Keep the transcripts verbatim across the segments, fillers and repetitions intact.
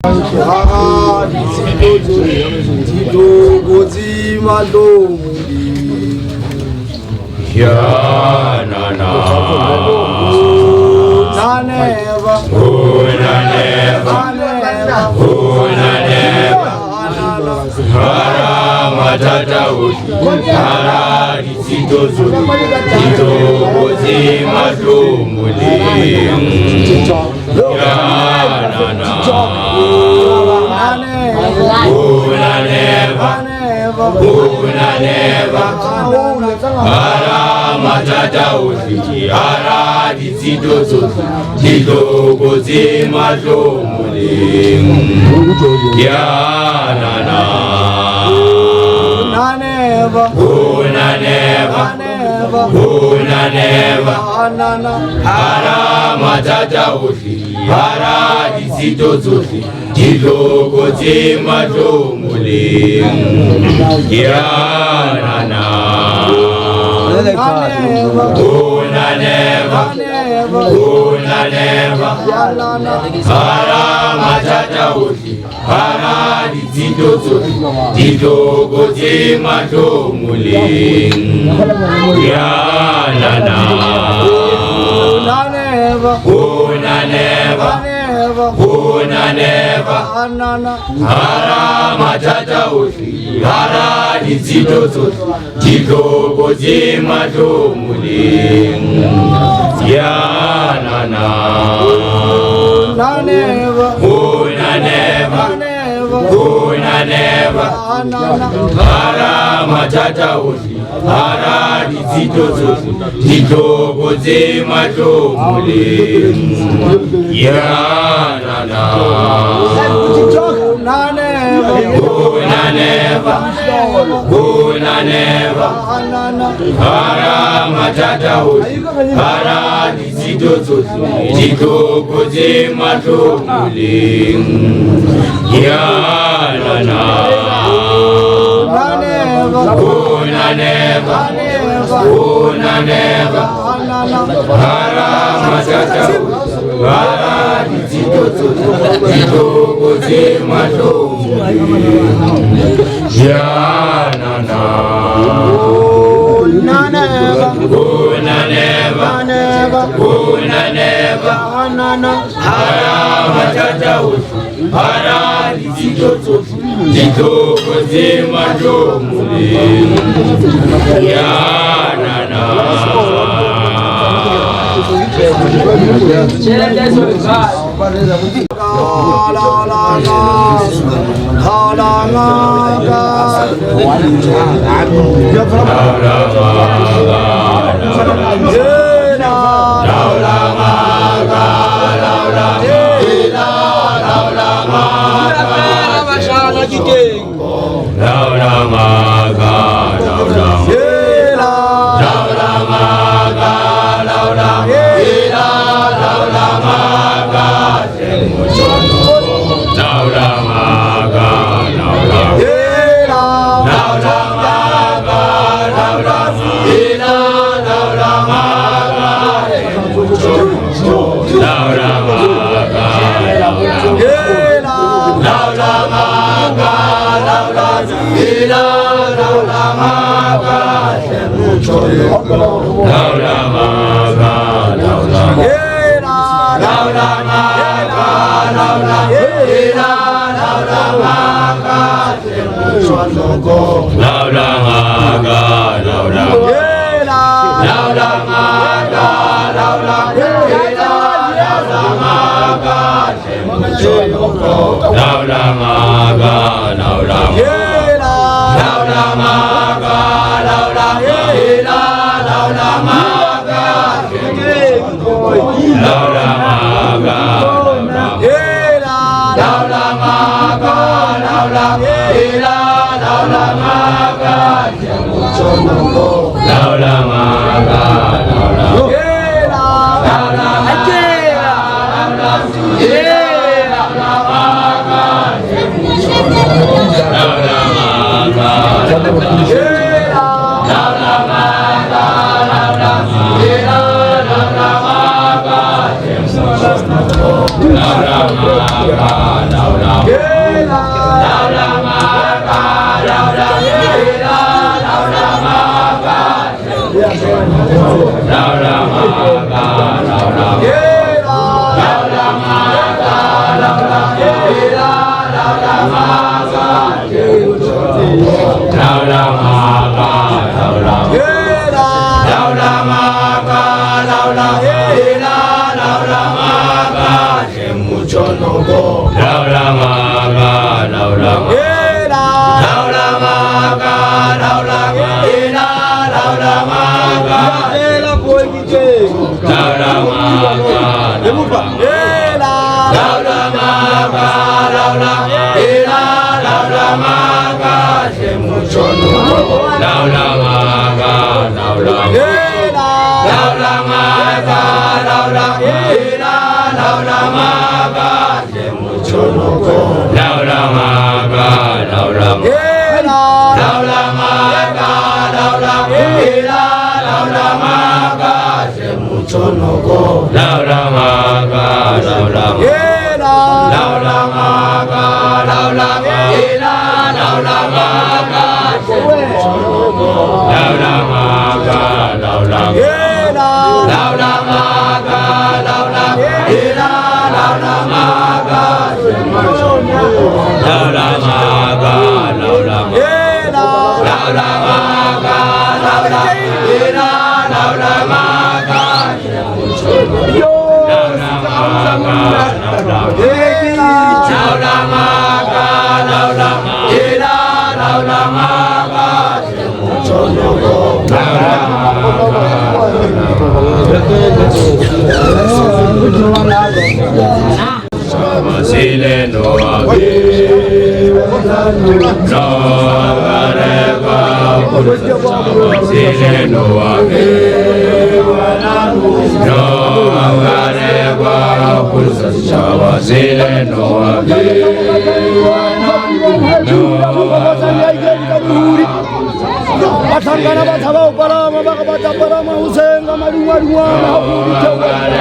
Hara ditsitso tsohle, ditlokotsi mahlong. Ya na na. Ho na neva. Ho na neva. Ho na neva. Hara mathata ohle, hara ditsitso tsohle, ditlokotsi mahlong moleng. Ya na na. Ho na neva. Ho na neva. Hara mathata ohle, hara ditsitso tsohle, ditlokotsi mahlong moleng. Ya na na. Ho na neva. Ho na neva. Hara mathata ohle, hara ditsitso tsohle, ditlokotsi mahlong moleng. Ya na na. Ho na neva. Ho na neva. Hara mathata ohle, hara ditsitso tsohle, ditlokotsi mahlong moleng. Ya na na. Ho na neva. Ho na neva. Hara mathata ohle, hara ditsitso tsohle, ditlokotsi mahlong moleng. Ya na na. Ho na neva. Ho na neva. Hara mathata ohle, hara ditsitso tsohle, ditlokotsi mahlong moleng. Ya na na. Ho na neva. Ho na neva. Hara mathata ohle, hara ditsitso tsohle, ditlokotsi mahlong moleng. Ya na na. Ho na neva. Ho na neva. Hara mathata ohle, hara ditsitso tsohle, ditlokotsi mahlong moleng. Ya na na. Ho na neva. Ho na neva. Ho na neva. Hara mathata ohle, hara ditsitso tsohle, ditlokotsi mahlong moleng. Ya na na. Batlhankana ba tshaba go palama, ba re ba tla palama go senga madungwadungwana.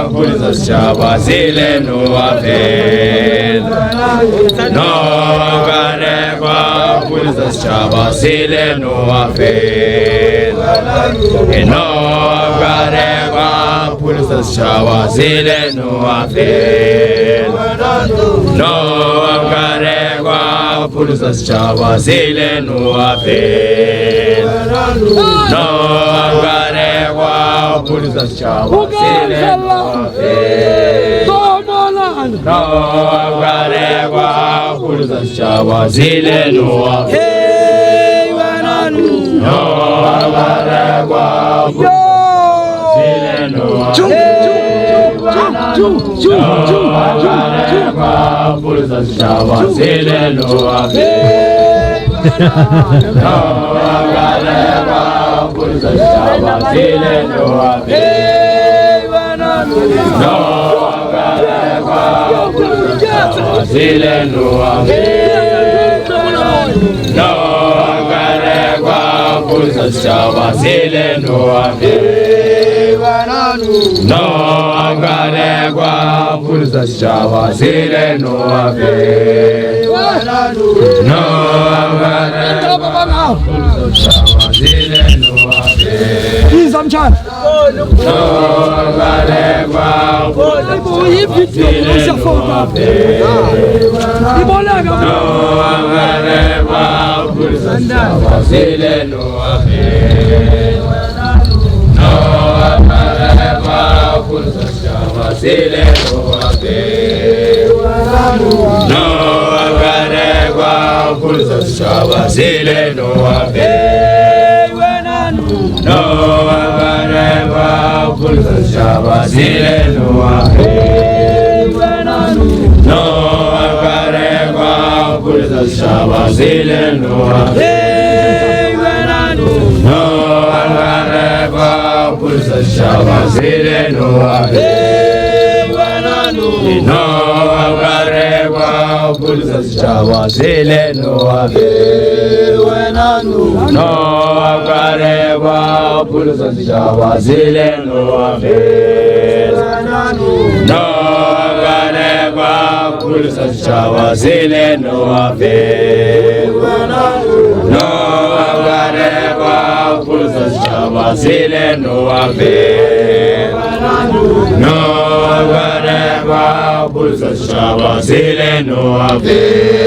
Polícia Civil no avel. No gare kwa Polícia Civil no avel. No gare kwa Polícia Civil no avel. No gare kwa Polícia Civil no avel. No gare kwa Polícia Civil no avel. No gare kwa Polícia Civil no avel. No gare kwa Polícia Civil no avel. Polícia Civil no avel. No gare kwa Polícia Civil no avel. No gare kwa Polícia Civil no avel. No gare kwa Polícia Civil no avel. No gare kwa Polícia Civil no avel. No gare kwa Polícia Civil no avel. Iza mtshana. No gare kwa Polícia Civil no avel. Ibonaka. No gare kwa Polícia Civil no avel. No gare kwa Polícia Civil no avel. No gare kwa Polícia Civil no avel. No gare kwa Polícia Civil no avel. No gare kwa Polícia Civil no avel. No gare kwa Polícia Civil no avel. No gare kwa Polícia Civil no avel. No gare kwa Polícia Civil no avel. No gare kwa Polícia Civil no avel. No gare kwa Polícia Civil no avel. No gare kwa Polícia Civil no avel.